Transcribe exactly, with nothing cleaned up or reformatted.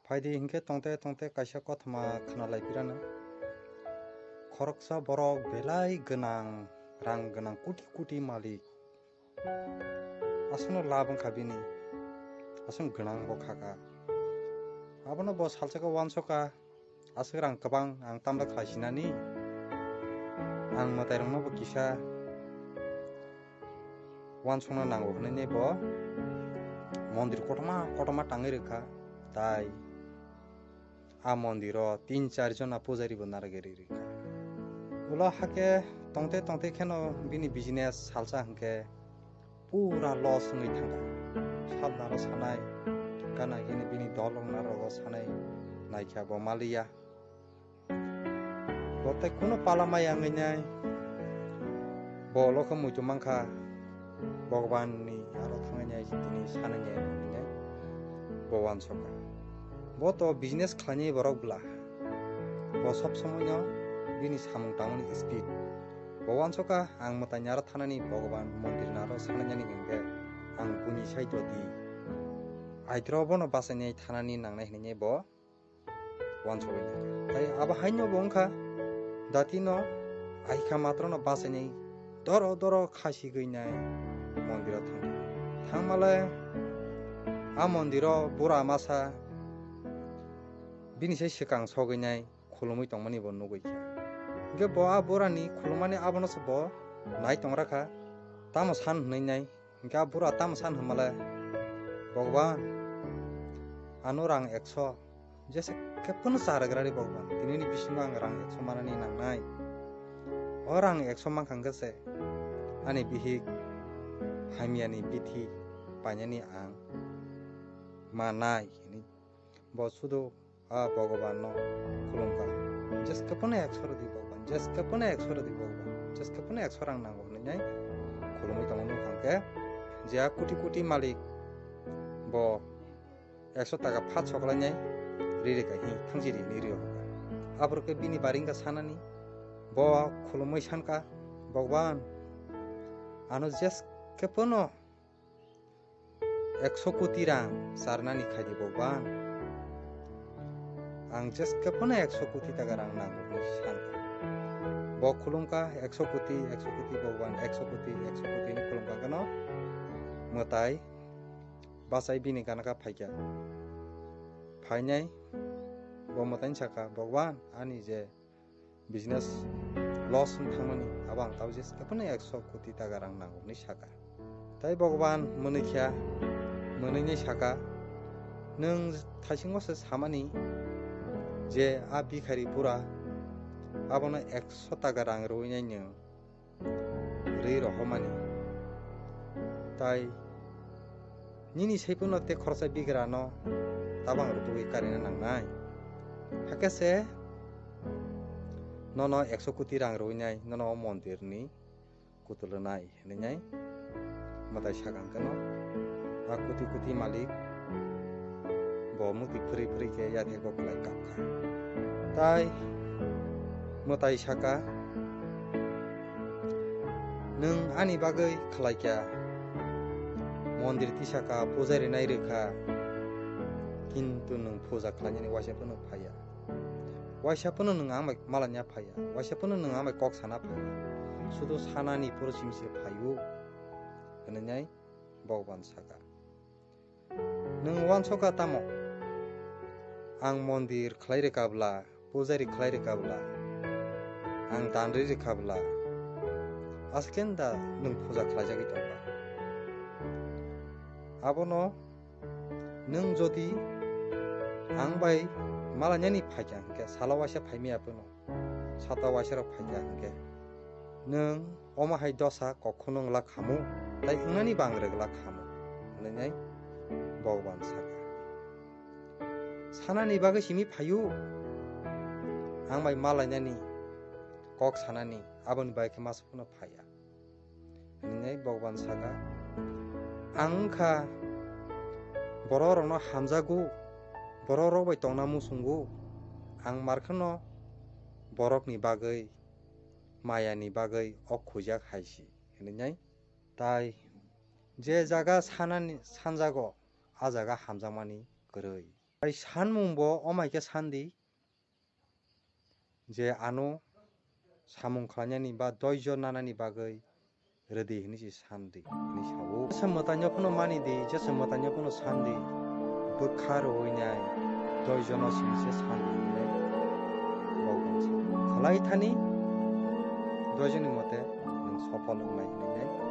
Phaidi hinkhe tongte tongte kaisa kothoma khwnalai pirano. Khoroksa borok belai gwnang, rang gwnang, koti koti malik. Aswkno lab wngkha bini, aswk gwnang bo khaka. Abono bo salsaka uansukha, aswk rang kwbang ang tamda khlai sinani. Ang mwtairokno bo kisa uansukna nango hwnwi bo mondir kotorma kotorma tangwi rwkha, tai a mondiro tin char jona pujari bo narwgwi rwkha. Ulo hake tongte tongte kheno bini business salsa hwnkhe pura loss wngwi thangkha. Sabnaro sanai, gana gini bini dol rok naro rogo sanai naikha bo maliya. Bo tei kuno pala maya wngwi nai, bo lokho muitu mankha, Bhagwan ni aro thangwi nai tini sanai nai wngwi nai, bo uansukha. Bo to business khlainai borok bwla, bo sob somoi no bini samung tangmani speed. Bo uansukha ang mwtai ni aro thanani Bhagwan mondir ni aro sanai nani hwnkhe ang buini sai todi. Aitro bono bachainai thanani nangnai hwnwi bo uansugwi nai. Tai abo haino bo wngkha datino aikha matrono bachainai doro doro khasigwi nai mondiro thangkha. Thangmale a mondiro bura masa bini sai swkang sogwi nai khulumwi tongmani bo nugwi kha. Hwnkhe bo a burani khulumani abono se bo nai tongrakha, tamo san hwnwi nai. Hwnkhe a bura tamo san hwnmale, "Bhagwan, ano rang ekso jesa khe phano cha rwgrari Bhagwan, tinini bisingo ang rang ekso manani nangnai. O rang ekso mankha hwnkhe se ani bihik hamyani bithi painani ang manai," hwnwi bo sudu a Bhagwan no khulumkha. Jeske phano ekso rwdi Bhagwan, jeske phano ekso rwdi Bhagwan, jeske phano ekso rang nango hwnwi nai khulumwi tongo nukha hwnkhe je a koti koti malik bo ekso taka phat soklainai ri rwkha hi thangchi ri hinwi rw hwnkha. Aphuru khe bini bari wngkha sanani bo khulumwi sankha, "Bhagwan, ano jeske phano ekso koti rang charnani khaidi Bhagwan. Ang jeske phano ekso koti taka rang nango," hwnwi sankha. Bo khulumkha, "Ekso koti, ekso koti Bhagwan, ekso koti, ekso koti," hwnwi khulumkha kheno mwtai bachai bini gana kha phaikha. Phainai bo mwtaino sakha, "Bhagwan, ani je business loss wng thangmani, abo ang tabuk jeske phano ekso koti taka rang nango," hwnwi sakha. Tai Bhagwan mwnwi kha, mwnwini sakha, "Nwng thaisingo se samani je a bikhari bura abono ekso taka rang rwinai nwng rwi rohormani. Tai nini saiphano tei khoroksa bigrano tabang rwtugwi karina nangnai. Hakhe se nono ekso koti rang rwinai, nono o mondirni kutul rwnai," hwnwi nai mwtai sakha hwnkhe no a koti koti malik bo muti phwrwi phwrwi khe yathego khlai kap kha. Tai mwtai sakha, "Nwng ani bagwi khlai kha, mondir tisa kha, pujari nai rw kha, kintu nwng puja khlainani waisa phano phaiya. Waisa phano nwng ang bai malanya phaiya, waisa phano nwng ang bai kok sana phaiya. Sudu sanani poro simi se phaio," hwnwi nai Bhagwan sakha. Nwng uansukha tamo? Ang mondir khlai rwkha bwla, pujari khlai rwkha bwla, ang dan ri rwkha bwla, aswk khe da nwng puja khlaijagwi tongba? Abono nwng jodi ang bai malainani phaikha hwnkhe, salo waisa phaimaya phano, sata waisa rok phaikha hwnkhe, nwng omo hai dosa kok kheno wngla khamu, tai wngnani bang rwgla khamu, hwnwi nai Bhagwan sakha. Sanani bagwi simi phaio, ang bai malainani, kok sanani, aboni bai khe masa phano phaiya. Hwnwi nai Bhagwan sakha, "Ang wngkha borok rokno hamjago, borok rok bai tongna muchungo, ang mar kheno borokni bagwi, mayani bagwi ok khuijak hai si," hwnwi nai. Tai je jaga sanani sanjago, a jaga hamjakmani kwrwi. Tai sanmung bo omai khe sandi, je ano samung khlainani ba doijo nanani bagwi rwdi hwnwi se sandi hwnwi sao. Jesa mwtaino phano mani di, jesa mwtaino phano sandi, bwkha rwui nai doijono simi se sandi hwnwi bok bangsa khlai thani, doijoni mote nwng sopol wngnai hwnwi nai.